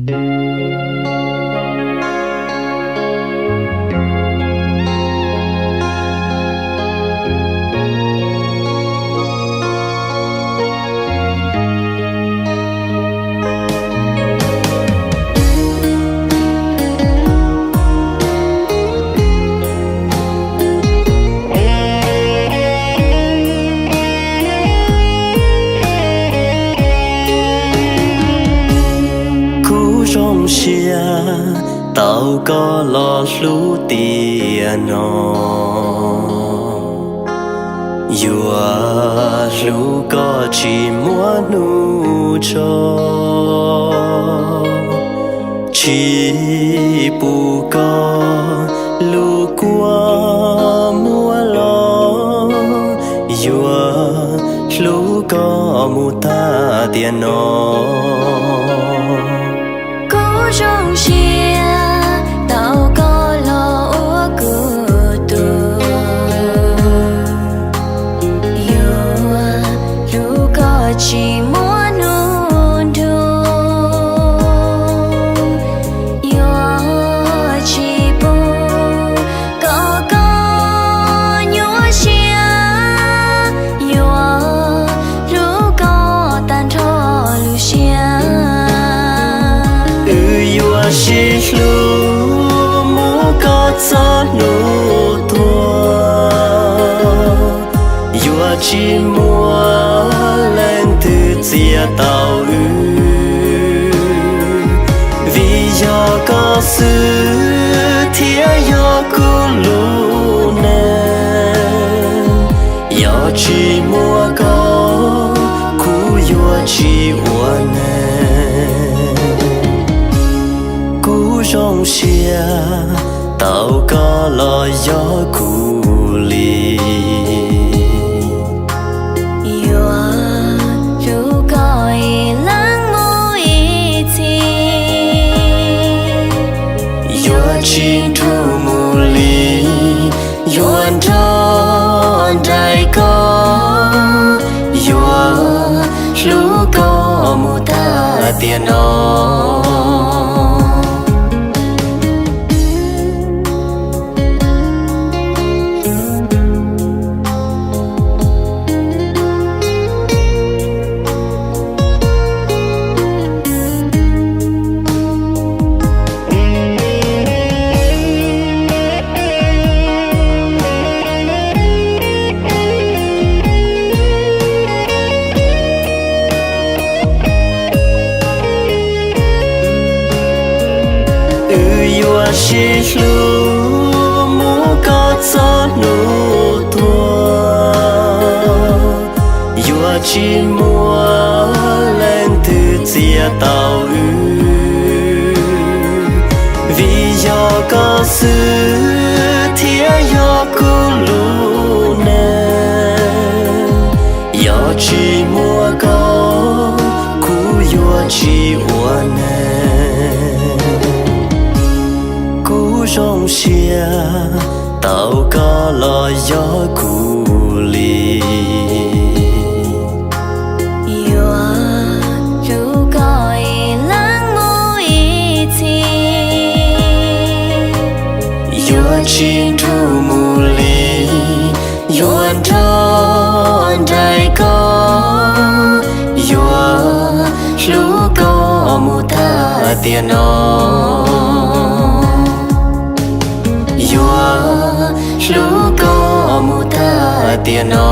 Kuv zoo siab tau koj los hlub tiam no, yuav hlub koj tsis muaj hnub tso, tsis pub koj lub kua muab los, yuav hlub koj mus tag tiam no. Kuv zoo siab tau koj los ua kuv tug, yuav hlub koj tsis muaj hnub nrug, yuav tsis pub kom koj nyuaj siab, yuav hlub koj tag nrho lub siab. Wb yuav sib hlub mus kom txog hnub tuag, yuav tsis muaj leej twg txiav tau wb, vim yog koj xwb thiaj yog kuv lub neej. Yog tsis muaj koj, kuv yuav tsis ua neeg. Kuv zoo siab tau koj los yog kuv li, yuav hlub koj ib leeg mus ib txhis, yuav tsis nrug mus li, yuav nrog nraim koj, yuav hlub koj mus tag tiam no. Wb yuav sib hlub mus kom txog hnub tuag, yuav tsis muaj leej twg txiav tau wb, vim yog koj xwb thiaj yog kuv lub neej. Yog tsis muaj koj, kuv yuav tsis ua neeg. Kuv zoo siab tau koj los yog kuv li, yuav hlub koj ib leeg mus ib txhis, yuav tsis nrug mus li, yuav nrog nraim koj, yuav hlub koj mus tag tiam no, yuav hlub koj mus tag tiam no.